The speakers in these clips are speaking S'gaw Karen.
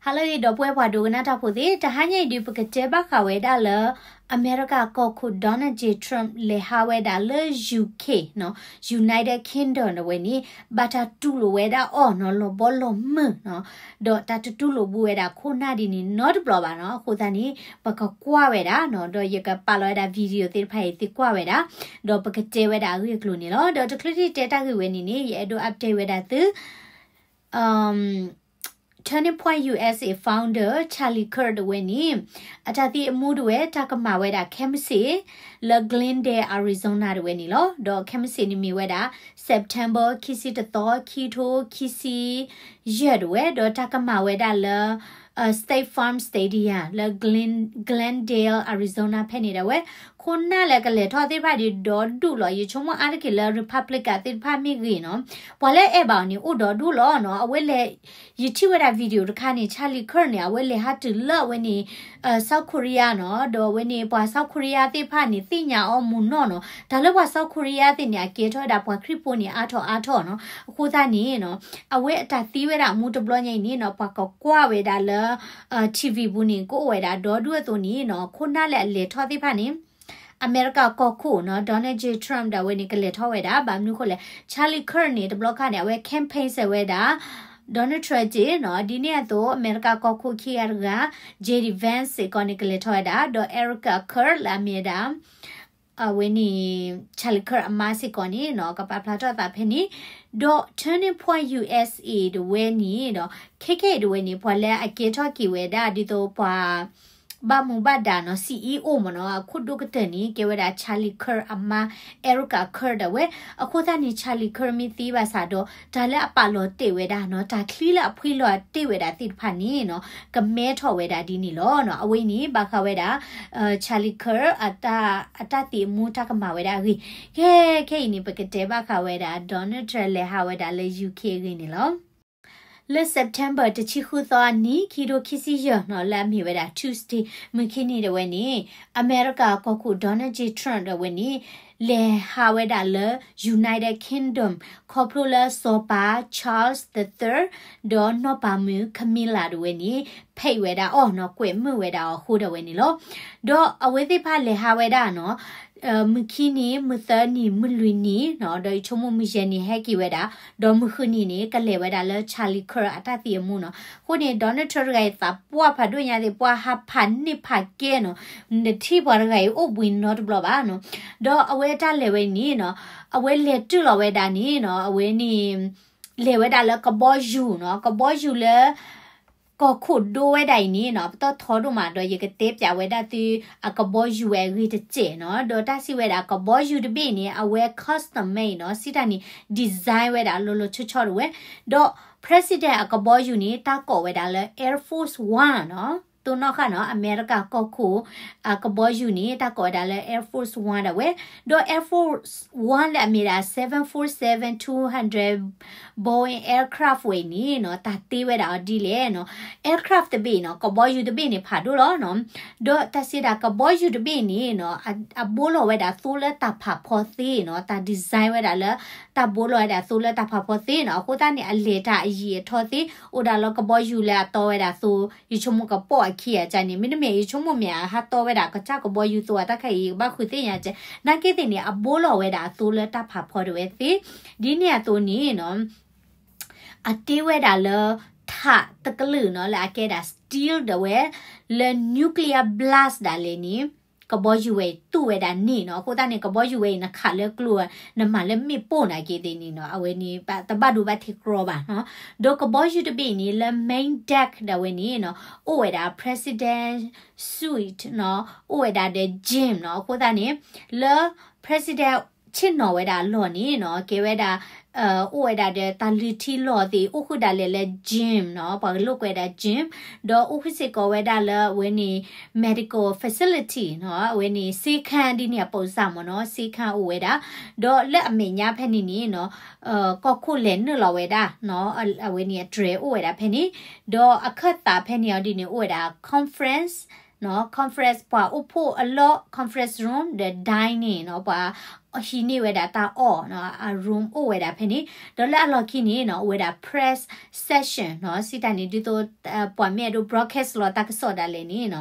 ဟါလၢအဂ့ၤ ဒီပုၢ်ဝဲၢ်ပှၤဒိကနၣ်တၢ်ဖိသ့ၣ်, တဟါညါအံၤဒုး ပကတဲဘၣ်ဃးဝဲဒၣ်လၢ အမဲရကၤကီၢ်ခိၣ် Donald J Trump လဲၤဟးဝဲဒၣ်လၢ ယူၣ်ခ့ၣ် နီၤ, United Kingdom ဒၣ်ဝဲန့ၣ် ဘၣ်တၢ်တူၢ်လိာ်ဝဲဒၣ်အီၤနီၤ လီၤဘီလီၤမုၢ်နီၤ, ဒီးတၢ်တတူၢ်လိာ်ဘူးဝဲဒၣ်ခိၣ်နၢ်ဒ်န့ၣ်နီတဘျီဘၣ်နီၤ. အဃိသတးန့ၣ် ပကကွၢ်ဝဲဒၣ်နီၤ, ဒီးယကပာ်လီၤဝဲဒၣ် video သ့ၣ်တဖၣ်အံၤ သုကွၢ်ဝဲဒၣ်, ဒီးပကတဲဝဲဒၣ်အဂ့ၢ်အကျိၤန့ၣ်လီၤ. ဒီးတချုးတတဲတၢ်ဂ့ၢ်ဝဲန့ၣ်န့ၣ် ယအဲၣ်ဒိး update ဝဲဒၣ်သု Turning Point USA founder Charlie Kirk ဒၣ်ဝဲန့ၣ် အတၢ်သံအမူဒၣ်ဝဲ တၢ်ကမၤဝဲဒၣ်ခဲမုၢ်ဆ့ၣ် လၢ Glendale Arizona ဒၣ်ဝဲန့ၣ်လီၤ. ဒီးခဲမုၢ်ဆ့ၣ်န့ၣ်မ့ၢ်ဝဲဒၣ် September ခံဆံတသီ ခံထိခံဆံယဲၢ်ဒၣ်ဝဲ, ဒီးတၢ်ကမၤဝဲဒၣ်လၢ State Farm Stadium လၢ Glendale Arizona ဖဲန့ၣ်ဒၣ်ဝဲ, ခိၣ်နၢ်လၢကလဲၤထီၣ်သ့ၣ်တဖၣ်ဒုးဒီဒူၣ်လီၤ. ယဆိကမိၣ်အါတက့ၢ်လၢ Republican သ့ၣ်တဖၣ်မ့ၢ်ဂ့ၤနီၤ, ပှၤလၢအဲၣ်ဘၣ်အီၤန့ၣ် အိၣ်ဒီဒူၣ်လီၤနီၤ. အဝဲလဲၤ ယထံၣ်ဝဲဒၣ် video တခါန့ၣ် Charlie Kirk န့ၣ် အဝဲလဲၤဟးတုၤလၢအဝဲန့ၣ် South Korea နီၤ, ဒီးအဝဲန့ၣ် ပှၤ South Korea သ့ၣ်တဖၣ်န့ၣ် သ့ၣ်ညါအီၤမုၢ်နီၢ်နီၤ. တၢ်လၢပှၤ South Korea သ့ၣ်န့ၣ် အကဲထီၣ်ဝဲဒၣ်ပှၤခရံာ်ဖိန့ၣ် အါထီၣ်အါထီၣ်နီၤ. အဃိသတးန့ၣ်နီၤ အဝဲအတၢ်သံဝဲဒၣ်အမူတဘျီညါအံၤန့ၣ်နီၤ ပှၤကကွၢ်ဝဲဒၣ်လၢ TV ပူၤန့ၣ် ကအိၣ်ဝဲဒၣ်ဒီဒူၣ်အသိးန့ၣ်နီၤ, ခိၣ်နၢ်လၢအလဲၤထီၣ်သ့ၣ်တဖၣ်န့ၣ် အမဲရကၤကီၢ်ခိၣ်နီၤ Donald J Trump ဒၣ်ဝဲန့ၣ် ကလဲၤထီၣ်ဝဲဒၣ်. ဘၣ်မနုၤအဃိလဲၣ်, Charlie Kirk န့ၣ် တဘျီခါန့ၣ် အဝဲ campaign စဲးဝဲဒၣ် Donald Trump က့နီၤ. ဒ်န့ၣ်အသိး အမဲရကၤကီၢ်ခိၣ်ခံဂၤတဂၤ JD Vance စ့ၢ်ကီးန့ၣ် ကလဲၤထီၣ်ဝဲဒၣ်, ဒီး Erica Kirk လၢအမ့ၢ်ဝဲဒၣ် အဝဲန့ၣ် Charlie Kirk အမါစ့ၢ်ကီးန့ၣ်နီၤ ကပာ်ဖျါထီၣ်အသးဖဲန့ၣ်, ဒီး Turning Point USA ဒၣ်ဝဲန့ၣ်ဒီး ခဲခဲအံၤဒၣ်ဝဲန့ၣ် ပှၤလၢအကဲထီၣ်က့ၤဝဲဒၣ် ဒ်သိးပှၤ ဘၣ်မူဘၣ်ဒါနီၤ CEO မ့ၢ်နီၤ အခိၣ်ဒိၣ်ကတၢၢ်န့ၣ် ကဲဝဲဒၣ် Charlie Kirk အမါ Erica Kirk ဒၣ်ဝဲ. အဃိသတးန့ၣ် Charlie Kirk မ့ၢ်သံဘၣ်ဆၣ်ဒီး တၢ်လၢအပာ်လီၤတဲာ်ဝဲဒၣ်နီၤ တၢ်ချံလၢအဖှံလီၤအတ့ၢ်ဝဲဒၣ်သ့ၣ်တဖၣ်န့ၣ်နီၤ ကမဲထီၣ်ဝဲဒၣ်ဒ်န့ၣ်လီၤနီၤ. အဝဲန့ၣ် ဘၣ်ဃးဝဲဒၣ် Charlie Kirk အတၢ်သံအမူတၢ်ကမၤဝဲဒၣ်အဂ့ၢ်, ခဲခဲအံၤန့ၣ် ပကတဲဘၣ်ဃးဝဲဒၣ် Donald Trump လဲၤဟးဝဲဒၣ်လၢ UK အဂ့ၢ်န့ၣ်လီၤ. လၢ September တဆံဃုသီအနံၤ ခံထိခံဆံယဲၢ်နီၤ လၢအမ့ၢ်ဝဲဒၣ် Tuesday မုၢ်ခံနံၤဒၣ်ဝဲန့ၣ် အမဲရကၤကီၢ်ခိၣ် Donald J Trump ဒၣ်ဝဲန့ၣ် လဲၤဟးဝဲဒၣ်လၢ United Kingdom ခီဖျိလၢစီၤပၤ Charles the third ဒီးနီၢ်ပၤမုၣ် Camilla ဒၣ်ဝဲန့ၣ် ဖဲးဝဲဒၣ်အီၤနီၤ ကွဲးမုာ်ဝဲဒၣ်အီၤအဃိဒၣ်ဝဲန့ၣ်လီၤ. ဒီးအဝဲသ့ၣ်တဖၣ်လဲၤဟးဝဲဒၣ်နီၤ မုၢ်ခံနံၤ မုၢ်သၢနံၤ မုၢ်လွံၢ်နံၤနီၤ ဒီးယဆိကမိၣ်မုၢ်ယဲၢ်နံၤဟဲက့ၤဝဲဒၣ်, ဒီးမုၢ်ဃုနံၤန့ၣ် ကလဲၤဝဲဒၣ်လၢ Charlie Kirk အတၢ်သံအမူနီၤ. အဃိန့ၣ် Donald Trump တဂၤအံၤသးပှၢ်ဖးဒိၣ်ညါသ့ၣ် ပှၤဟးဖးန့ၢ်ဖးကဲနီၤ, နထံၣ်ပှၤတဂၤအံၤအိၣ်ဘှံးနီတဘျီဘၣ်နီၤ. ဒီးအဝဲတၢ်လဲၤဝဲန့ၣ်နီၤ အဝဲလဲၤတုၤလီၤဝဲဒၣ်န့ၣ်နီၤ အဝဲန့ၣ် လဲၤဝဲဒၣ်လၢကဘီယူၤနီၤ, ကဘီယူၤလၢ ကီၢ်ခိၣ်ဒိဝဲဒၣ်အံၤန့ၣ်နီၤ ပတီၢ်ထီဒိၣ်မး ဒီးယကတဲပၠးဝဲဒၣ်သု အကဘီယူၤဝဲအဂ့ၢ်တစဲးနီၤ. ဒီးတၢ်စံးဝဲဒၣ် ကဘီယူၤတဘ့ၣ်န့ၣ် အဝဲ custom made နီၤ, စံးတၢ်န့ၣ် design ဝဲဒၣ်လီၤလီၤဆီဆီဒၣ်ဝဲ. ဒီး president အကဘီယူၤန့ၣ် တၢ်ကိးဝဲဒၣ်လၢ Air Force One နီၤ. တိၢ်နီၣ်ဃာ်နီၤ အမဲရကၤကီၢ်ခိၣ် အကဘီယူၤန့ၣ် တၢ်ကိးဝဲဒၣ်လၢ Air Force One ဒၣ်ဝဲ. ဒီး Air Force One လၢအမ့ၢ်ဒၣ် seven forty-seven two hundred Boeing aircraft ဝဲအံၤန့ၣ်နီၤ တၢ်တ့ဝဲဒၣ်အီၤဒ်လဲၣ်နီၤ. aircraft တဘ့ၣ်နီၤ ကဘီယူၤတဘ့ၣ်န့ၣ် ဖးဒိၣ်လီၤနီၤ. ဒီးတၢ်စံးဒၣ်ကဘီယူၤတဘ့ၣ်န့ၣ်နီၤ အဘိလီၤဝဲဒၣ်သိလၢတၢ်ဖးဖီသ့နီၤ, တၢ် design ဝဲဒၣ်လၢ တၢ်ဘိလီၤဝဲဒၣ်သိလၢတၢ်ဖးဖီသ့နီၤ. အဃိသတးန့ၣ် အလဲၤတၢ်အယံာ်အထီသ့ အိၣ်ဒၣ်လၢကဘီယူၤလၢအတီဝဲဒၣ်သိ ယဆိကမိၣ်ကပိာ်အခံအကန့ၣ် မ့တမ့ၢ် ယဆိကမိၣ်မ့ၢ်အဟးတီဝဲဒၣ်ကစၢ်ကဘီယူၤသိ အတၢ်ခဲအံၤ ယကဘၣ်ဃုသ့ၣ်ညါကဲ နာ်က့သ့ၣ်န့ၣ် အဘိလီၤဝဲဒၣ်အသိလၢတၢ်ဖးဖီဒၣ်ဝဲသ့. ဒ်န့ၣ်အသိးန့ၣ်နီၤ အတ့ဝဲဒၣ်လၢ ထးတကလုာ်နီၤ လၢအကဲဒၣ် steel ဒၣ်ဝဲ လၢ nuclear blast ဒၣ်လဲာ်န့ၣ် ကဘီယူၤဝဲအံၤတူၢ်ဝဲဒၣ်န့ၣ်နီၤ. အဃိသတးန့ၣ် ကဘီယူၤဝဲအံၤ နခးလၢကျိ နမၤလၢမ့ၣ်ပိၢ်နာ်က့သ့ၣ်န့ၣ်နီၤ အဝဲန့ၣ် တဘၣ်ဒိဘၣ်ထံးကြီဘၣ်နီၤ. ဒီးကဘီယူၤတဘ့ၣ်န့ၣ် လၢ main deck ဒၣ်ဝဲန့ၣ်နီၤ အိၣ်ဝဲဒၣ် president suite နီၤ အိၣ်ဝဲဒၣ်ဒီး gym နီၤ. အဃိသတးန့ၣ် လၢ president ဆ့ၣ်နီၤဝဲဒၣ်အလီၢ်န့ၣ်နီၤ ကဲဝဲဒၣ် အိၣ်ဝဲဒၣ်ဒီးတၢ်လုၢ်ထံလီၢ်သ့ၣ် အိၣ်ဃုာ်ဒၣ်လဲာ်လၢ gym နီၤ ပှၤကလိာ်ကွဲးဒၣ် gym ဒီးအိၣ်ဃုာ်စ့ၢ်ကီးဝဲဒၣ်လၢအဝဲန့ၣ် medical facility နီၤ အဝဲန့ၣ် ဆေးခန်း ဒ်န့ၣ်အပူၤစၢ်မ့ၢ်နီၤ ဆေးခန်း အိၣ်ဝဲဒၣ်. ဒီးလၢအမဲာ်ညါဖဲန့ၣ်န့ၣ်နီၤ ကီၢ်ခိၣ်လဲၤနုာ်လီၤဝဲဒၣ်နီၤ အဝဲန့ၣ်အတြဲၤအိၣ်ဝဲဒၣ်ဖဲန့ၣ် ဒီးအခၢၣ်သးဖဲန့ၣ်အီၤဒ်န့ၣ် အိၣ်ဝဲဒၣ် conference နီၤ conference ပှၤအိၣ်ဖှိၣ်အလီၢ် conference room ဒီး dining နီၤ ပှၤ ဟံးန့ၢ်ဝဲဒၣ်တၢ်အီၣ်နီၤ အ room အိၣ်ဝဲဒၣ်ဖဲန့ၣ် ဒီးလၢအလီၢ်ခံန့ၣ်နီၤ အိၣ်ဝဲဒၣ် press session နီၤ စံးတၢ်န့ၣ် ဒ်သိး ပှၤမ့ၢ်အဲၣ်ဒိး broadcast လီၤတၢ်ကစီၣ်ဒၣ်လဲာ်န့ၣ်နီၤ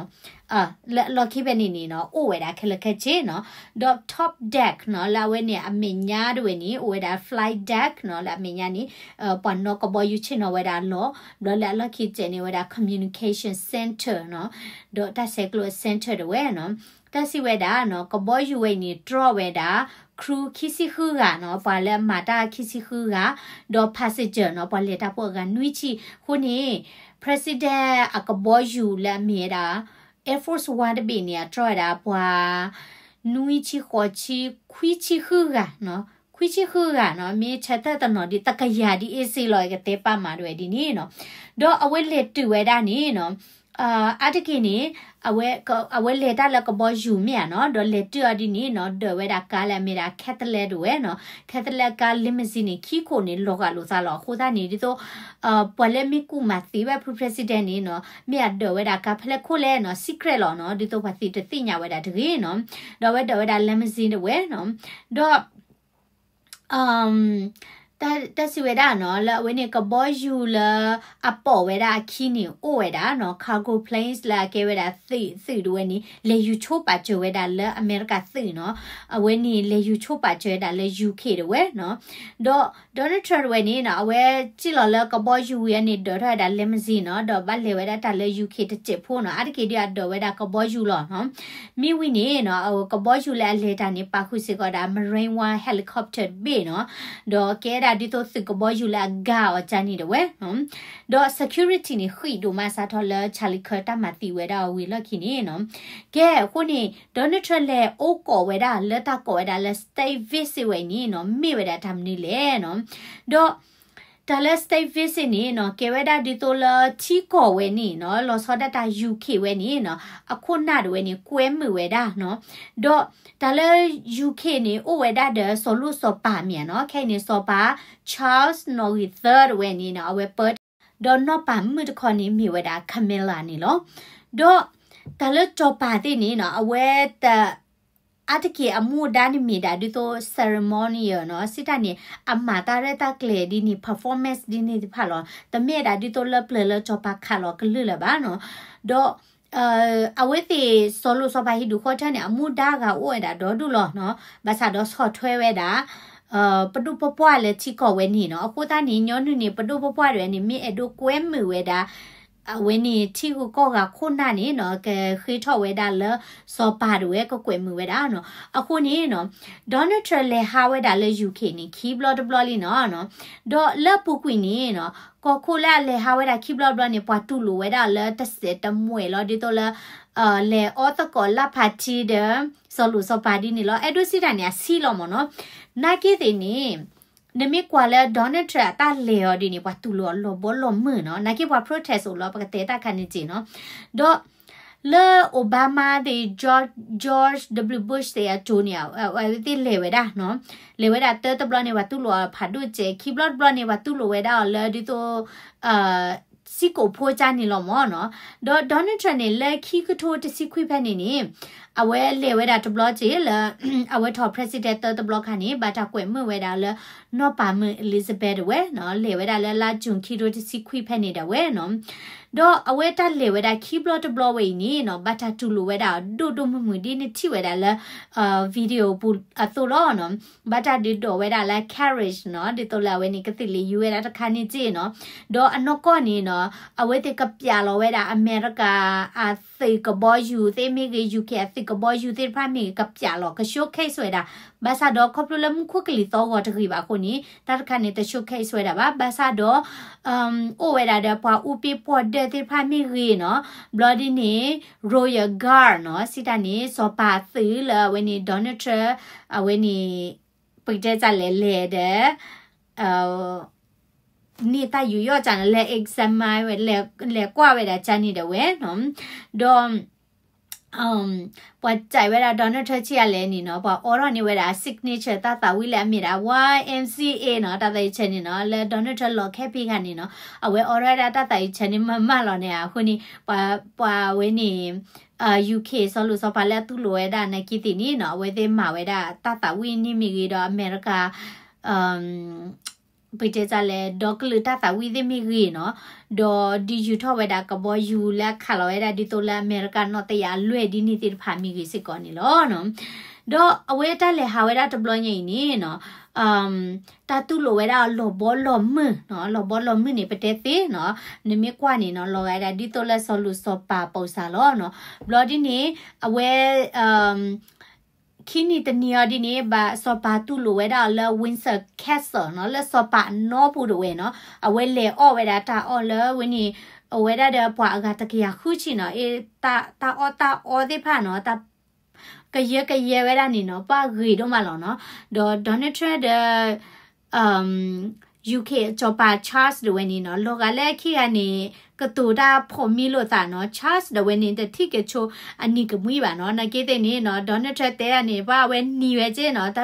လၢအလီၢ်ခံဖဲန့ၣ်န့ၣ်နီၤ အိၣ်ဝဲဒၣ်ခဲလၢာ်ခဲဆ့နီၤ ဒီး top deck နီၤ လၢအဝဲန့ၣ်အမဲာ်ညါတဝဲန့ၣ် အိၣ်ဝဲဒၣ် flight deck နီၤ လၢအမဲာ်ညါန့ၣ် ပှၤနီၣ်ကဘီယူၤဆ့ၣ်နီၤဝဲဒၣ်လီၢ် ဘျီလၢအလီၢ်ခံတစဲးန့ၣ်ဝဲဒၣ် communication center နီၤ ဒီးတၢ်ဆဲးကျိး center တဝဲနီၤ တၢ်စံးဝဲဒၣ်နီၤ ကဘီယူၤဝဲအံၤန့ၣ် တြီဝဲဒၣ် crew ခံဆံဃုဂၤနီၤ ပှၤလၢအမၤတၢ်ခံဆံဃုဂၤ ဒီး passenger နီၤ ပှၤလဲၤတၢ်ဖိအဂၤနွံဆံ အဃိန့ၣ် president အကဘီယူၤလၢအမ့ၢ်ဝဲဒၣ် Air Force One တဘ့ၣ်န့ၣ် အတြီဝဲဒၣ်ပှၤ နွံဆံ ဃိးဆံ ခွံဆံဃုဂၤနီၤ ခွံဆံဃုဂၤနီၤ မ့ၢ်ဆၢထၢၣ်တနီၤဒ်တကယၤဒ်အ့စ့လီၤ ကတဲပာ်မၤဒ်ဝဲဒ်န့ၣ်နီၤ ဒီးအဝဲလဲၤတုၤဝဲဒၣ်န့ၣ်နီၤ အါတက့ၢ်န့ၣ် အဝဲလဲၤတၢ်လၢကဘီယူၤမ့ၢ်ဧါနီၤ ဒီးလဲၤတုၤအီၤဒ်န့ၣ်နီၤ ဒၢးဝဲဒၣ်ကါလၢအမ့ၢ်ဒၣ် Cadillac ဒ်ဝဲနီၤ Cadillac ကါ limousine န့ၣ် ခံခိၣ်န့ၣ် လီၤဂာ်လိာ်သးလီၤ အဃိသတးန့ၣ် ဒ်သိး ပှၤလၢမ့ၢ်ကူၣ်မၤသံဝဲဖု president န့ၣ်နီၤ မ့ၢ်အဒၢးဝဲဒၣ်ကါဖဲလဲၣ်ခိၣ်လဲၣ်နီၤ secret လီၤနီၤ ဒ်သိးပှၤသံတသ့ၣ်ညါဝဲဒၣ်တဂ့ၤနီၤ ဒီးအဝဲဒၢးဝဲဒၣ် limousine ဒ်ဝဲနီၤ ဒီး တၢ်စံးဝဲဒၣ်နီၤ လၢအဝဲန့ၣ် ကဘီယူၤလၢအပိာ်ဝဲဒၣ်အခံန့ၣ် အိၣ်ဝဲဒၣ်နီၤ cargo planes လၢအကဲဝဲဒၣ်သုး သုးဒ်ဝဲန့ၣ် လဲၤယူၤဆိပာ်စၢၤဝဲဒၣ်လၢအမဲရကၤသုးနီၤ အဝဲန့ၣ်လဲၤယူၤဆိပာ်စၢၤဝဲဒၣ်လၢ UK ဒ်ဝဲနီၤ ဒီး Donald Trump ဒ်ဝဲန့ၣ်နီၤ အဝဲစံၣ်လီၤလၢကဘီယူၤဝံၤအန့ၣ် ဒၢးထီၣ်ဝဲဒၣ် limousine နီၤ ဒီးဘၣ်လဲၤဝဲဒၣ်တၢ်လၢ UK တစဲးဖိနီၤ အါတက့ၢ်ဒ်အဒၢးဝဲဒၣ်ကဘီယူၤလီၤနီၤ မ့ၢ်ဝံၤန့ၣ်နီၤ ကဘီယူၤလၢအလဲၤတၢ်န့ၣ် ပာ်ဃုာ်စ့ၢ်ကီးဒၣ် Marine One helicopter တဘ့ၣ်နီၤ ဒီးကဲဒၣ်ဒ်သိးသုးကဘီယူၤလၢအဂၤအီၤကန့ၣ်ဒ်ဝဲနီၤ ဒီး security န့ၣ် ဃံးဒိၣ်မးစးထီၣ်လၢ Charlie Kirk တၢ်မၤသံဝဲဒၣ်အီၤဝံၤလီၢ်ခံန့ၣ်နီၤ ကဲအဃိန့ၣ် Donald Trump လဲၤအိၣ်ကိးဝဲဒၣ်လၢတၢ်ကိးဝဲဒၣ်လၢ state visit ဝဲအံၤန့ၣ်နီၤ မ့ၢ်ဝဲဒၣ်တၢ်မနုၤလဲၣ်နီၤ ဒီး တၢ်လၢ state visit န့ၣ်နီၤ ကဲဝဲဒၣ်ဒ်သိးလၢထံကီၢ်ဝဲန့ၣ်နီၤ လီၤဆီဒၣ်တၢ် UK ဝဲန့ၣ်နီၤ အခိၣ်နၢ်ဒ်ဝဲန့ၣ် ကွဲမုာ်ဝဲဒၣ်နီၤ ဒီးတၢ်လၢ UK န့ၣ် အိၣ်ဝဲဒၣ်ဒီးစီၤလိၣ်စီၤပၤမ့ၢ်ဧါနီၤ ခဲအံၤန့ၣ် စီၤပၤ Charles နီၣ်ဂံၢ်သၢ ဒ်ဝဲန့ၣ်နီၤ အဝဲပၢ ဒီးနီၢ်ပၤမုၣ်တခီန့ၣ်မ့ၢ်ဝဲဒၣ် Camilla န့ၣ်လီၤ. ဒီးတၢ်လၢစီၤပၤသ့ၣ်န့ၣ်နီၤ အဝဲတ အါတက့ၢ်အမူဒါန့ၣ်မ့ၢ်ဒၣ်ဒ်သိး ceremonial နီၤ စံးတၢ်န့ၣ် အမၤတၢ်ရဲၣ်တၢ်ကျဲၤဒ်န့ၣ် performance ဒ်န့ၣ်တဖၣ်လီၤ. တမ့ၢ်ဒၣ်ဒ်သိးလၢပျၢၤလၢစီၤပၤခးလီၤကလုၢ်လၢၤဘၣ်နီၤ. ဒီး အဝဲသ့ၣ်စီၤလိၣ်စီၤပၤဟံၣ်ဒူၣ်ဃီထၢန့ၣ် အမူဒါဂၤအိၣ်ဝဲဒၣ်ဒီဒူၣ်လီၤနီၤ. ဘၣ်ဆၣ်ဒီးဆီၣ်ထွဲဝဲဒၣ် ပဒိၣ်ပပှၢ်လၢထံကီၢ်ဝဲန့ၣ်နီၤ. အဃိသတးန့ၣ် ညီနုၢ်န့ၣ် ပဒိၣ်ပပှၢ်ဒ်ဝဲန့ၣ် မ့ၢ်အဲၣ်ဒိးကွဲမုာ်ဝဲဒၣ် အဝဲန့ၣ်ထံဂုၤကီၢ်ဂၤခိၣ်နၢ်န့ၣ်နီၤ ကဃ့ထီၣ်ဝဲဒၣ်လၢစီၤပၤဒ်ဝဲ ကကွဲမုာ်ဝဲဒၣ်နီၤ. အဃိန့ၣ်နီၤ Donald Trump လဲၤဟးဝဲဒၣ်လၢ UK န့ၣ် ခံဘျီတဘျီလံနီၤ. ဒီးလၢအပူၤကွံာ်န့ၣ်နီၤ ကီၢ်ခိၣ်လၢအလဲၤဟးဝဲဒၣ်ခံဘျီတဘျီန့ၣ် ပှၤတူၢ်လိာ်ဝဲဒၣ်လၢတစဲးတမှဲာ်လီၤ. ဒ်သိးလၢ လဲၤအီသကိးလၢဖးထံဒီး စီၤလိၣ်စီၤပၤဒ်န့ၣ်လီၤ. အဲၣ်ဒိးစံးတၢ်န့ၣ် အဆံးလီၤမ့ၢ်နီၤ. နာ်က့သ့ၣ်န့ၣ် နမ့ၢ်ကွၢ်လၢ Donald Trump အတၢ်လဲၤအီၤဒ်န့ၣ် ပှၤတူၢ်လိာ်အီၤလီၤဘီလီၤမုၢ်နီၤ. နာ်က့ပှၤ protest အိၣ်လီၤ ပကတဲတၢ်ခါန့ၣ်က့နီၤ. ဒီးလၢ Obama သ့ၣ် George, George W Bush သ့ၣ်အစိၤန့ၣ် အဝဲသ့ၣ်လဲၤဝဲဒၣ်နီၤ. လဲၤဝဲဒၣ်တၢတဘျီန့ၣ် ပှၤတူၢ်လိာ်အီၤဖးဒိၣ်စဲး, ခံဘျီတဘျီန့ၣ် ပှၤတူၢ်လိာ်ဝဲဒၣ်အီၤလၢဒ်သိး စံၣ်ကိာ်ဖိကၢ်န့ၣ်လီၤမ့ၢ်နီၤ. ဒီး Donald Trump န့ၣ် လၢခံကထိတဆံခွံဖဲန့ၣ်န့ၣ် အဝဲလဲၤဝဲဒၣ်တဘျီက့ၤလၢ အဝဲထီၣ် president တၢတဘျီခါန့ၣ် ဘၣ်တၢ်ကွဲမုာ်ဝဲဒၣ်လၢ နီၢ်ပၤမုၣ် Elizabeth တဝဲနီၤ, လဲၤဝဲဒၣ်လၢလါ June ခံကထိတဆံခွံဖဲန့ၣ်ဒၣ်ဝဲနီၤ. ဒီးအဝဲတၢ်လဲၤဝဲဒၣ်ခံဘျီတဘျီဝဲအံၤန့ၣ်နီၤ ဘၣ်တၢ်တူၢ်လိာ်ဝဲဒၣ်ဒိၣ်ဒိၣ်မုၢ်မုၢ်ဒ်နထံၣ်ဝဲဒၣ်လၢ video ပူၤအသိးလီၤနီၤ. ဘၣ်တၢ်ဒုးဒိးဝဲဒၣ်လၢ carriage နီၤ, ဒ်သိးလၢအဝဲန့ၣ် ကသ့ၣ်လ့ၣ်ယူၤဝဲဒၣ်တခါန့ၣ်က့နီၤ. ဒီးအနီၢ်ကီၢ်န့ၣ်နီၤ အဝဲသ့ၣ်ကပျးလီၤဝဲဒၣ် အမဲရကၤ အသုးကဘီယူၤသ့ၣ်မ့ၢ်ဂ့ၤ, UK အသုးကဘီယူၤသ့ၣ်တဖၣ်မ့ၢ်ဂ့ၤ ကပျးလီၤ က showcase ဝဲဒၣ်. ဘၣ်ဆၣ်ဒီးခီဖျိလၢမူခိၣ်ကလံၤသီၣ်ဂီၤတဂ့ၤဘၣ်အဃိန့ၣ် တၢ်တခါန့ၣ် တ showcase ဝဲဒၣ်ဘၣ်. ဘၣ်ဆၣ်ဒီး အိၣ်ဝဲဒၣ်ဒီးပှၤအူပ့ပှီၢ်ဒၢးသ့ၣ်တဖၣ်မ့ၢ်ဂ့ၤနီၤ, ဘျီဒ်န့ၣ် Royal Guard နီၤ, စံးတၢ်န့ၣ် စီၤပၤသုးလၢအဝဲန့ၣ် Donald Trump အဝဲန့ၣ် ပကတဲတၢ်လဲၤလဲၤဒီး န့ၢ်တၢ်ယူးယီၣ်ကန့ၣ် လဲၤ examine ဝဲ လဲၤကွၢ်ဝဲဒၣ်ကန့ၣ်ဒၣ်ဝဲနီၤ. ဒီး ပှၤစံးဝဲဒၣ် Donald Trump ဆံးအါလဲၣ်န့ၣ်နီၤ, ပှၤအိးထီၣ်န့ၢ်ဝဲဒၣ် signature တၢ်သးဝံၣ်လၢအမ့ၢ်ဒၣ် Y M C A နီၤ, တၢ်သးယံၤဆဲးန့ၣ်နီၤ, လၢ Donald Trump လီၤခဲဖံးခါန့ၣ်နီၤ, အဝဲအိးထီၣ်ဝဲဒၣ်တၢ်သးယံၤဆဲးန့ၣ် မၤမၢလီၤန့ၣ် အဃိန့ၣ် ပှၤဝဲန့ၣ် UK စီၤလိၣ်စီၤပၤလၢအတူၢ်လိာ်ဝဲဒၣ်နာ်က့သ့ၣ်န့ၣ်နီၤ အဝဲသ့ၣ်မၤဝဲဒၣ်တၢ်သးဝံၣ်န့ၣ်မ့ၢ်ဂ့ၤဒီး အမဲရကၤ ပတဲတၢ်လဲၣ် ဒီကလုာ်တၢ်သးဝံၣ်သ့ၣ်မ့ၢ်ဂ့ၤနီၤ, ဒီးဒုးယူၤထီၣ်ဝဲဒၣ်ကဘီယူၤလၢအခးလီၤဝဲဒၣ်ဒ်သိးလၢအမဲရကၤနီၣ်တယၢ်လွဲၢ်ဒ်န့ၣ်သ့ၣ်တဖၣ်မ့ၢ်ဂ့ၤစ့ၢ်ကီးန့ၣ်လီၤ. ဒီးအဝဲတၢ်လဲၤဟးဝဲဒၣ်တဘျီညါအံၤန့ၣ်နီၤ တၢ်တူၢ်လိာ်ဝဲဒၣ်အီၤလီၤဘီလီၤမုၢ်နီၤ, လီၤဘီလီၤမုၢ်န့ၣ် ပတဲသ့နီၤ, နမ့ၢ်ကွၢ်န့ၣ်နီၤ လီၤဂာ်ဒၣ်ဒ်သိးလၢစီၤလိၣ်စီၤပၤပိာ်စၢ်လီၤနီၤ. ဘျီဒ်န့ၣ် အဝဲ ခံနံၣ်တနံၤအံၤဒ်န့ၣ် ဘၣ်စီၤပၤတူၢ်လိာ်ဝဲဒၣ်အီၤလၢ Windsor Castle နီၤ, လၢစီၤပၤအနီၣ်ပူၤဒၣ်ဝဲနီၤ, အဝဲလဲၤအီၣ်ဝဲဒၣ်တၢ်အီၣ်လၢဝဲန့ၣ် အဝဲဒၣ်ဒီးပှၤအဂၤတကယၤဃုဆံနီၤ, အ့ တၢ်အီၣ်တၢ်အီသ့ၣ်တဖၣ်နီၤ, တၢ် ကယၢကယဲဝဲဒၣ်န့ၣ်နီၤ ပှၤဂ့ၤဒိၣ်မးလီၤနီၤ. ဒီး Donald Trump ဒီး UK စီၤပၤ Charles ဒၣ်ဝဲန့ၣ်နီၤ လီၤဂာ်လၢခံဂၤန့ၣ် ကတိၤတၢ်ဖိးမံလိာ်သးနီၤ, Charles ဒၣ်ဝဲန့ၣ် တထံၣ်က့ၤဆိအနံၤကမှံဘၣ်နီၤ. နာ်က့သ့ၣ်န့ၣ်နီၤ Donald Trump တဲဒၣ်န့ၣ် ပှၤအဝဲနံၤဝဲက့နီၤ,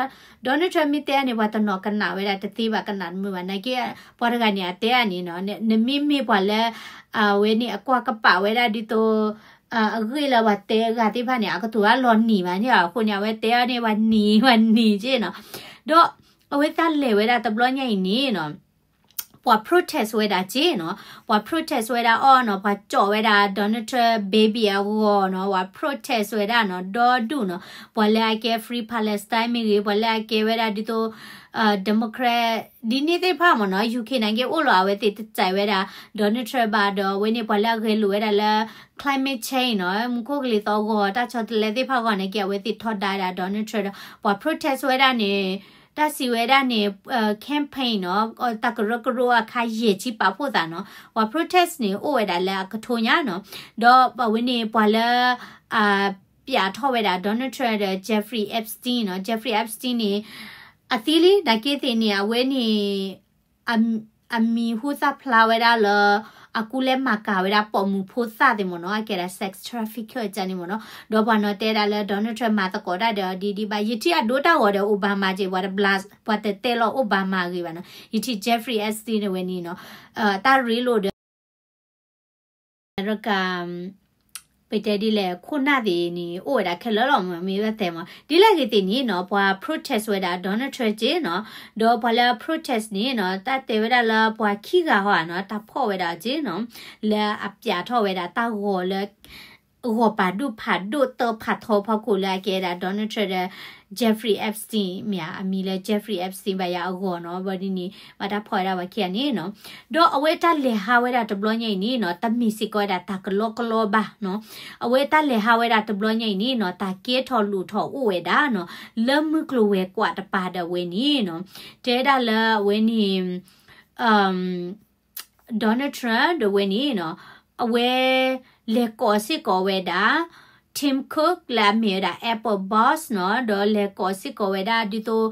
Donald Trump မ့ၢ်တဲဒၣ်န့ၣ် ပှၤတနီၤကနၣ်ဝဲဒၣ်တသ့ဘၣ် ကနၣ်တမုာ်ဘၣ်. နာ်က့ ပှၤတဂၤန့ၣ် အတဲဒၣ်န့ၣ်နီၤ နမ့မ့ၢ်ပှၤလၢ အဝဲန့ၣ်အကွၢ်ကပာ်ဝဲဒၣ်ဒ်သိး အဂ့ၢ်လၢပှၤတဲအဂၤသ့ၣ်တဖၣ်န့ၣ် အကတိၤတၢ်လီၤနံၤဘၣ်န့ၣ်လီၤ. အဃိန့ၣ် အဝဲတဲအီၤန့ၣ် ပှၤနံၤ ပှၤနံၤက့နီၤ. ဒီးအဝဲတၢ်လဲၤဝဲဒၣ်တဘျီညါအံၤန့ၣ်နီၤ ပှၤ protest ဝဲဒၣ်က့နီၤ, ပှၤ protest ဝဲဒၣ်အီၤနီၤ, ပှၤကၠီၣ်ဝဲဒၣ် Donald Trump baby အဂီၤနီၤ, ပှၤ protest ဝဲဒၣ်နီၤ ဒီဒူၣ်နီၤ, ပှၤလၢအကဲ Free Palestine မ့ၢ်ဂ့ၤ, ပှၤလၢအကဲဝဲဒၣ်ဒ်သိး Democrat ဒ်န့ၣ်သ့ၣ်တဖၣ်မ့ၢ်နီၤ, UK နာ်က့အိၣ်လီၤ အဝဲသ့ၣ်တစဲးဝဲဒၣ် Donald Trump ဘၣ်ဒီး အဝဲန့ၣ်ပှၤလၢအဂဲၤလိာ်ဝဲဒၣ်လၢ climate change နီၤ, မူခိၣ်ကလံၤသီအဂီၤ တၢ်ဆီတလဲသ့ၣ်တဖၣ်အဂီၢ်နာ်က့ အဝဲသ့ၣ်ထီဒါဝဲဒၣ် Donald Trump ဒီး ပှၤ protest ဝဲဒၣ်န့ၣ် တၢ်စံးဝဲဒၣ်န့ၣ် campaign နီၤ, တၢ်ကရၢကရိအခါယဲၢ်ဆံပာ်ဖှိၣ်သးနီၤ, ပှၤ protest န့ၣ် အိၣ်ဝဲဒၣ်လၢအကထိညါနီၤ, ဒီးပဝဲန့ၣ်ပှၤလၢ အ ပျးထီၣ်ဝဲဒၣ် Donald Trump ဒီး Jeffrey Epstein နီၤ, Jeffrey Epstein န့ၣ် အသံလံ နာ်က့သ့ၣ်န့ၣ် အဝဲန့ၣ် အ အမံၤဟူသၣ်ဖျါဝဲဒၣ်လၢ အကူလဲမၤကၤဝဲဒၣ်ပိာ်မုၣ်ဖိသၣ်သ့ၣ်မ့ၢ်နီၤ, အကဲဒၣ် sex trafficker န့ၣ်မ့ၢ်နီၤ, ဒီးပှၤနီၤတဲဒၣ်လၢ Donald Trump မၤသကိးတၢ်ဒီးဒ်ဒ်ဘၣ်, ယထံၣ်အဒိတၢ်ဂီၤဒီး Obama က့ ပှၤတဘျါ ပှၤတတဲလီၤ Obama အဂ့ၢ်ဘၣ်နီၤ, ယထံၣ် Jeffrey Epstein န့ၣ်ဝဲန့ၣ်နီၤ, တၢ်ရ့လိာ်ဒီး အမဲရကၤ ပတဲဒ်လဲၣ် ခိၣ်နၢ်သ့ၣ်န့ၣ် အိၣ်ဝဲဒၣ်ခဲလၢာ်လီၤ မ့ၢ်ဘၣ်တဲမး ဒ်လဲၣ်ဂ့ၤသ့ၣ်န့ၣ်နီၤ, ပှၤ protest ဝဲဒၣ် Donald Trump က့နီၤ, ဒီးပှၤလၢ protest န့ၣ်နီၤ တၢ်တဲဝဲဒၣ်လၢပှၤခံဂၤဟီနီၤ တၢ်ဖီၣ်ဝဲဒၣ်က့နီၤ, လၢအပျးထီၣ်ဝဲဒၣ်တၢ်ဂီၤလၢ ဂီၤပာ်ဒိၣ်ဖးဒိၣ်တᢢဖးထီဖီခိၣ်လၢအကဲဒၣ် Donald Trump ဒီး Jeffrey Epstein မ့ၢ်ဧါ, အမံၤလၢ Jeffrey Epstein ဘၣ်ယၤအဂီၢ်နီၤ, ဘၣ်ဒ်န့ၣ် ဘၣ်တၢ်ဖီၣ်ဝဲဒၣ်ပှၤခံဂၤန့ၣ်နီၤ, ဒီးအဝဲတၢ်လဲၤဟးဝဲဒၣ်တဘျီညါအံၤန့ၣ်နီၤ တမ့ၢ်စ့ၢ်ကီးဝဲဒၣ်တၢ်ကလီကလီဘၣ်နီၤ, အဝဲတၢ်လဲၤဟးဝဲဒၣ်တဘျီညါအံၤန့ၣ်နီၤ တၢ်ကဲထီၣ်လိၣ်ထီၣ်အိၣ်ဝဲဒၣ်နီၤ, လၢမုၢ်ကျိၤဝဲၤကွာ်တပၤဒီးဝဲန့ၣ်နီၤ, တဲဒၣ်လၢအဝဲန့ၣ် Donald Trump ဒီးဝဲန့ၣ်နီၤ, အဝဲလဲၤကိးစ့ၢ်ကီးဝဲဒၣ် Tim Cook လၢအမ့ၢ်ဝဲဒၣ် Apple boss နီၤ, ဒီးလဲၤကိးစ့ၢ်ကီးဝဲဒၣ်ဒ်သိး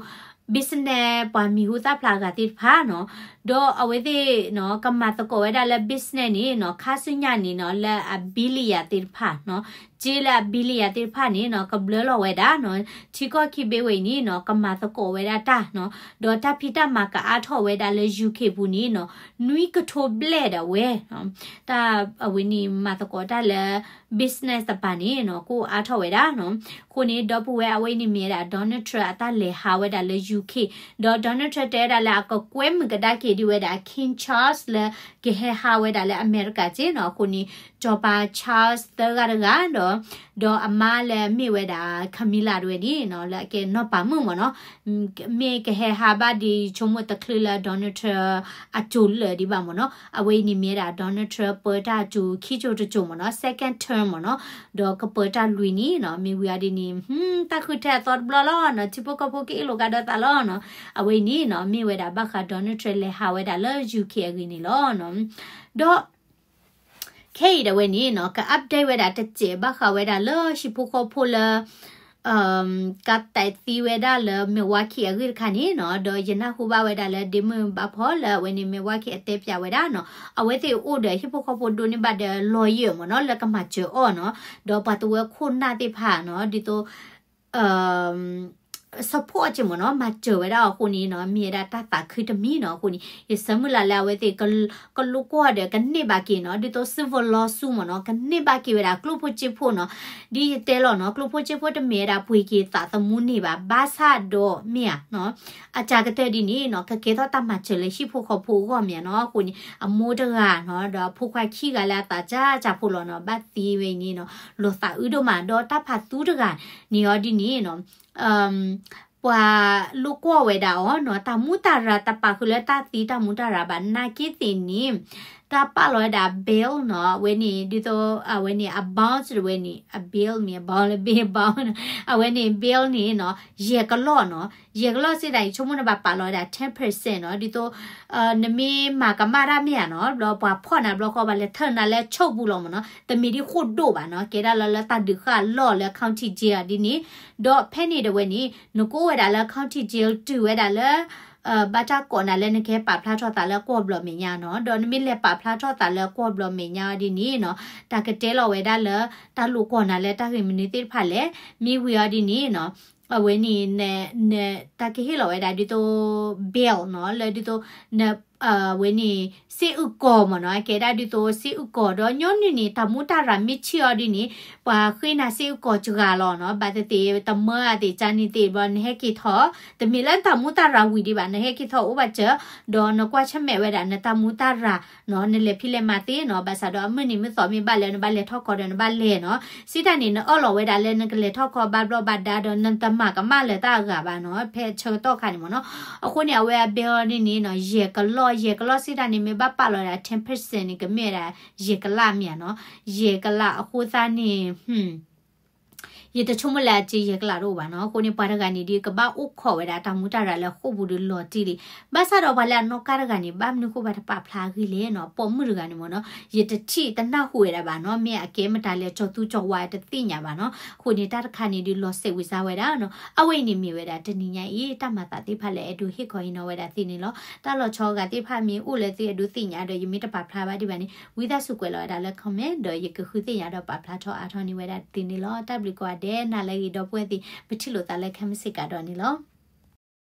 business ပှၤမံၤဟူသၣ်ဖျါအဂၤသ့ၣ်တဖၣ်နီၤ, ဒီးအဝဲသ့ၣ်နီၤ ကမၤသကိးဝဲဒၣ်လၢ business န့ၣ်နီၤ ခါဆူညါန့ၣ်နီၤ လၢအ billion သ့ၣ်တဖၣ်နီၤ, စ့လၢအ billion သ့ၣ်တဖၣ်န့ၣ်နီၤ ကဘျၢလီၤဝဲဒၣ်နီၤ, ထံကီၢ်ခံဘ့ဝဲအံၤန့ၣ်နီၤ ကမၤသကိးဝဲဒၣ်တၢ်နီၤ, ဒီးတၢ်ဖံးတၢ်မၤကအါထီၣ်ဝဲဒၣ်လၢ UK ပူၤန့ၣ်နီၤ နွံကထိဘျဲၣ်ဒီးဝဲနီၤ, တၢ်အဝဲန့ၣ်မၤသကိးတၢ်လၢ business တပၤန့ၣ်နီၤ ကအိၣ်အါထီၣ်ဝဲဒၣ်နီၤ, အဃိန့ၣ် ဒီပုၢ်ဝဲၢ်အဝဲအံၤန့ၣ်မ့ၢ်ဝဲဒၣ် Donald Trump အတၢ်လဲၤဟးဝဲဒၣ်လၢ UK, ဒီး Donald Trump တဲဝဲဒၣ်လၢအကကွဲမုာ်ကဒါက့ၤဒံးဝဲဒၣ် King Charles လၢကဟဲဟးဝဲဒၣ်လၢအမဲရကၤက့နီၤ, အဃိန့ၣ် စီၤပၤ Charles သၢဂၤတဂၤဒီး ဒီးအမါလၢမ့ၢ်ဝဲဒၣ် Camilla တဝဲန့ၣ်နီၤ လၢအကဲနီၢ်ပၤမုၣ်မ့ၢ်နီၤ, မ့ၢ်ကဟဲဟးဘၣ်ဒ်ဆိကမိၣ်တချုးလၢ Donald Trump အစိၤလၢာ်ဒံးဘၣ်မ့ၢ်နီၤ, အဝဲအံၤန့ၣ်မ့ၢ်ဝဲဒၣ် Donald Trump ပၢတၢ်အစိၤခံစိၤတစိၤမ့ၢ်နီၤ second term မ့ၢ်နီၤ, ဒီးကပၢတၢ်လွံၢ်နံၣ်နီၤ, မ့ၢ်ဝံၤအီၤဒ်န့ၣ် တၢ်ဃုထၢအသီတဘျီလီၤနီၤ, ထံဖိကီၢ်ဖိကအိၣ်လီၤကဒီးသးလီၤနီၤ, အဝဲအံၤန့ၣ်နီၤ မ့ၢ်ဝဲဒၣ်ဘၣ်ဃး Donald Trump လဲၤဟးဝဲဒၣ်လၢ UK အဂ့ၢ်န့ၣ်လီၤနီၤ, ဒီး ခဲအံၤဒီးဝဲန့ၣ်နီၤ က update ဝဲဒၣ်တစဲးဘၣ်ဃးဝဲဒၣ်လၢဟံၣ်ဖိဃီဖိလၢ ကတဲသံဝဲဒၣ်လၢ Milwaukee အဂ့ၢ်တခါန့ၣ်နီၤ, ဒီးယနၢ်ဟူဘၣ်ဝဲဒၣ်လၢဒ့မုၣ်ဘၣ်ဖီလၢအဝဲန့ၣ် Milwaukee အတဲပျးဝဲဒၣ်နီၤ, အဝဲသ့ၣ်အိၣ်ဒီးဟံၣ်ဖိဃီဖိဒိးန့ၢ်ဘၣ်ဒီး lawyer မ့ၢ်နီၤ လၢကမၤစၢၤအီၤနီၤ, ဒီးပှၤတဝၢခိၣ်နၢ်သ့ၣ်တဖၣ်နီၤ ဒ်သိး support က့မ့ၢ်နီၤ, မၤစၢၤဝဲဒၣ်အီၤအဃိန့ၣ်နီၤ, မ့ၢ်ဝဲဒၣ်တၢ်သးခုတမံၤနီၤ. အဃိန့ၣ် ယဆၢမုၢ်လၢ်လၢအဝဲသ့ၣ် ကလိကွီၢ်ဒီးကန့ၢ်ဘၣ်က့ၤနီၤ, ဒ်သိး civil lawsuit မ့ၢ်နီၤ, ကန့ၢ်ဘၣ်က့ၤဝဲဒၣ်ကျိၣ်ဖိစ့ဖိနီၤ. ဒ်ယတဲလီၤနီၤ, ကျိၣ်ဖိစ့ဖိတမ့ၢ်ဝဲဒၣ်ပှ့ၤက့ၤသးသမူန့ၣ်ဘၣ်, ဘၣ်ဆၣ်ဒီးမ့ၢ်ဧါနီၤ, အစှၤကတၢၢ်ဒ်န့ၣ်နီၤ, ကကဲထီၣ်တၢ်မၤစၢၤလၢဟံၣ်ဖိဃီဖိအဂီၢ်မ့ၢ်ဧါနီၤ. အဃိန့ၣ် အမိၢ်တဂၤနီၤ, ဒီးအဖိခွါခံဂၤလၢအသးစၢ်စၢ်ဖိလီၤနီၤ, ဘၣ်သံဝဲအံၤန့ၣ်နီၤ, လီၤသးအုးဒိၣ်မး, ဒီးတၢ်ဖးသူတဂၤန့ၣ်အီၤဒ်န့ၣ်နီၤ, ပှၤလိကွီၢ်ဝဲဒၣ်အီၤနီၤ, တၢ်မူတၢ်ရၤတပာ်ဃုာ်လၢတၢ်သံတၢ်မူတၢ်ရၤဘၣ်, နာ်က့သ့ၣ်န့ၣ် တၢ်ပာ်လီၤဝဲဒၣ် bail နီၤ, အဝဲန့ၣ် ဒ်သိး အဝဲန့ၣ် အ bond ဝဲန့ၣ် အ bail မ့ၢ် အ bond လၢ bail bond နီၤ, အဝဲန့ၣ် bail န့ၣ်နီၤ, ယဲၢ်ကလီၢ်နီၤ, ယဲၢ်ကလီၢ်စံးဒ်အံၤ ဆိကမိၣ်နဘၣ်ပာ်လီၤဝဲဒၣ် ten percent နီၤ, ဒ်သိး နမ့ၢ်မၤကမၣ်တၢ်မ့ၢ်ဧါနီၤ, ဘျီပှၤဖီၣ်နၤဘျီဃီ ပှၤလဲၤထၢနၤလၢဆိၣ်ပူၤလီၤမ့ၢ်နီၤ, တမ့ၢ်ဒ်ဃိၣ်ဒိၣ်ဘၣ်နီၤ, ကဲဒၣ်လၢ လၢတၢ်ဒုးဃာ်လီၢ်လၢ county jail ဒ်န့ၣ်, ဒီးဖဲန့ၣ်ဒီးဝဲန့ၣ် နကအိၣ်ဝဲဒၣ်လၢ county jail တုၤဝဲဒၣ်လၢ ဘၣ်တၢ်ကိးနၤလၢနကဟဲပာ်ဖျါထီၣ်သးလၢကွီၢ်ဘျီမဲာ်ညါနီၤ, ဒီးနမ့ၢ်လဲၤပာ်ဖျါထီၣ်သးလၢကွီၢ်ဘျီမဲာ်ညါအီၤဒ်န့ၣ်နီၤ, တၢ်ကတဲလီၤဝဲဒၣ်လၢ တၢ်လိာ်ကွီၢ်နၤလၢတၢ်ဂ့ၢ်မနုၤသ့ၣ်တဖၣ်လဲၣ်, မ့ၢ်ဝံၤအီၤဒ်န့ၣ်နီၤ, အဝဲန့ၣ် န တၢ်ကဟ့ၣ်လီၤဝဲဒၣ်ဒ်သိး bail နီၤ, လၢဒ်သိး န အဝဲန့ၣ် စ့အုၣ်ကီၤမ့ၢ်နီၤ, ကဲဒၣ်ဒ်သိးစ့အုၣ်ကီၤ ဒီးညီနုၢ်န့ၣ် တၢ်မူတၢ်ရၤမ့ၢ်ဆံးအီၤဒ်န့ၣ် ပှၤဃ့နၤစ့အုၣ်ကီၤစှၤလီၤနီၤ, ဘၣ်သ့ၣ်သ့ၣ် တမၢအသ့ၣ်ကန့ၣ်သ့ၣ်ဘျီ နဟဲက့ၤထီၣ်, တမ့ၢ်လၢနတၢ်မူတၢ်ရၤဝံၤဒံးဘၣ်, နဟဲက့ၤထီၣ်အိၣ်ဘၣ်စၢၤ, ဒီးနကွၢ်ဆၢၣ်မဲာ်ဝဲဒၣ်နတၢ်မူတၢ်ရၤနီၤ, နလဲၤဖံးလဲၤမၤသ့နီၤ, ဘၣ်ဆၣ်ဒီးအမုၢ်နံၤမုၢ်သီမ့ၢ်ဘၣ်လၢ နဘၣ်လဲၤထီၣ်ခီဒီးနဘၣ်လဲၤနီၤ, စံးတၢ်န့ၣ် နအၢၣ်လီၤဝဲဒၣ်လၢနကလဲၤထီၣ်ခီဘၣ်ဘျီးဘၣ်ဒါဒီး နတမၤကမၣ်လၢတၢ်အဂၤဘၣ်နီၤ, ဖဲဆၢကတီၢ်ခါန့ၣ်မ့ၢ်နီၤ, အဃိန့ၣ် အဝဲအ bail န့ၣ်န့ၣ်နီၤ, ယဲၢ်ကလီၢ်, ယဲၢ်ကလီၢ်စံးတၢ်န့ၣ် မ့ၢ်ဘၣ်ပာ်လီၤဒၣ် ten percent န့ၣ် ကမ့ၢ်ဝဲဒၣ် ယဲၢ်ကလးမ့ၢ်ဧါနီၤ, ယဲၢ်ကလးအဃိသတးန့ၣ် ယတဆိကမိၣ်လၢအစ့ယဲၢ်ကလးတအိၣ်ဘၣ်နီၤ, အဃိန့ၣ် ပှၤတဂၤန့ၣ်ဒီး ကဘၣ်အိၣ်ခိးဝဲဒၣ်တၢ်မူတၢ်ရၤလၢဃိာ်ပူၤဒီးလီၤတံၢ်လံ, ဘၣ်ဆၣ်ဒီးပှၤလၢအနီၣ်ကါတဂၤန့ၣ် ဘၣ်မနုၤဃိဘၣ်တပာ်ဖျါအဂ့ၢ်လဲၣ်နီၤ, ပိာ်မုၣ်တဂၤန့ၣ်မ့ၢ်နီၤ, ယတထံၣ်တနၢ်ဟူဝဲဒၣ်ဘၣ်နီၤ, မ့ၢ်အကဲမတၤလဲၣ် ကၠီၤသူကၠီၤဝါတသ့ၣ်ညါဘၣ်နီၤ, အဃိန့ၣ် တၢ်တခါန့ၣ်ဒီးလီၤစဲးဝံၤစါဝဲဒၣ်နီၤ, အဝဲအံၤန့ၣ်မ့ၢ်ဝဲဒၣ်တနံၤညါအံၤ တၢ်မၤသးသ့ၣ်တဖၣ်လၢအဲၣ်ဒိးဟ့ၣ်ခီဟ့ၣ်နီၤဝဲဒၣ်သ့ၣ်န့ၣ်လီၤ, တၢ်လီၤဆီအဂၤသ့ၣ်တဖၣ်မ့ၢ်အိၣ်လၢသုအဲၣ်ဒိးသ့ၣ်ညါဒီး ယမ့ၢ်တပာ်ဖျါဘၣ်ဒံးဘၣ်န့ၣ် ဝံသးစူၤကွဲးလီၤဝဲဒၣ်လၢ comment ဒီးယကဃုသ့ၣ်ညါဒီးပာ်ဖျါထီၣ်အါထီၣ်န့ၢ်ဝဲဒၣ်သ့ၣ်န့ၣ်လီၤ, တၢ်ဘျုးကိးဂၤဒဲး နၤလၢအဂ့ၤ ဒီပုၢ်ဝဲၢ်သ့ၣ် ပထံၣ်လိာ်သးလၢခံမုၢ်ဆ့ၣ်ကးဒီးန့ၣ်လီၤ.